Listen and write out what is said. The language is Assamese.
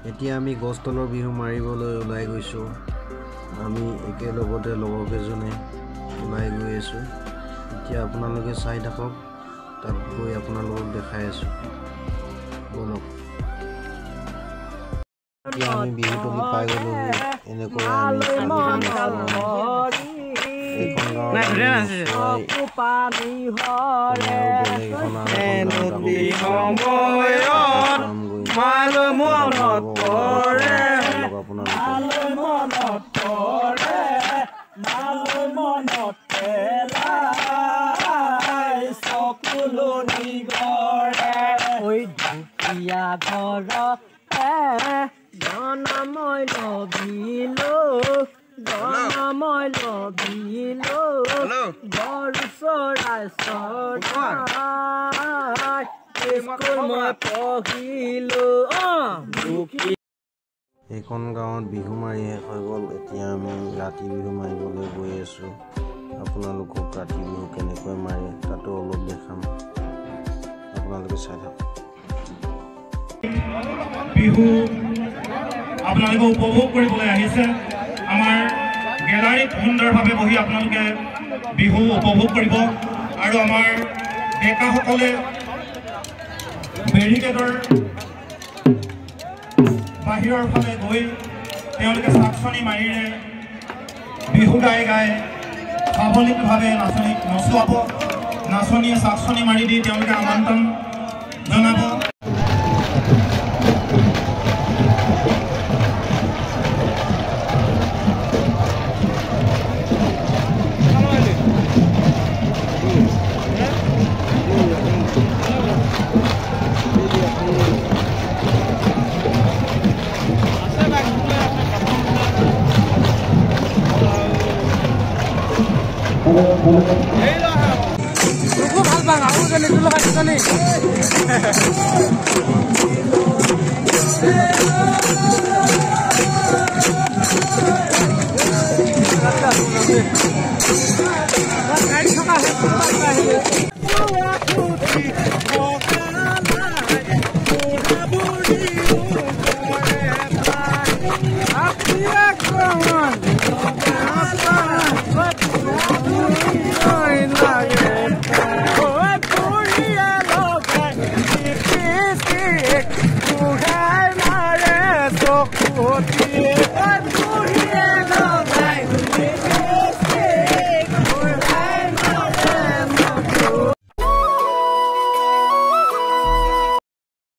এতিয়া আমি গছ তলৰ বিহু মাৰিবলৈ ওলাই গৈছোঁ। আমি একেলগতে লগৰকেইজনে ওলাই গৈ আছোঁ। এতিয়া আপোনালোকে চাই থাকক, তাত গৈ আপোনালোকক দেখাই আছোঁ। ব'লক। এতিয়া আমি বিহুতলি পাই গ'লোহি। এনেকৈ আমি এইখন গাঁৱত জনময় লভিলো গৰু চৰাই চৰাই স্কুল মই পঢ়িলো। এইখন গাঁৱত বিহু মাৰি শেষ হৈ গ'ল। এতিয়া আমি ৰাতি বিহু মাৰিবলৈ গৈ আছোঁ। আপোনালোকক ৰাতি বিহু কেনেকৈ মাৰে তাতো অলপ দেখাম, আপোনালোকে চাই থাকক। বিহু আপোনালোকে উপভোগ কৰিবলৈ আহিছে। আমাৰ গেলাৰীত সুন্দৰভাৱে বহি আপোনালোকে বিহু উপভোগ কৰিব। আৰু আমাৰ ডেকাসকলে বেৰিকেডৰ বাহিৰৰ ফালে গৈ তেওঁলোকে চাকচনি মাৰিৰে বিহু গাই গাই সাৱলীকভাৱে নাচনীক নচুৱাব। নাচনীয়ে চাকচনি মাৰি দি তেওঁলোকে আমন্ত্ৰণ জনাব। ভাল পাওঁ আৰু।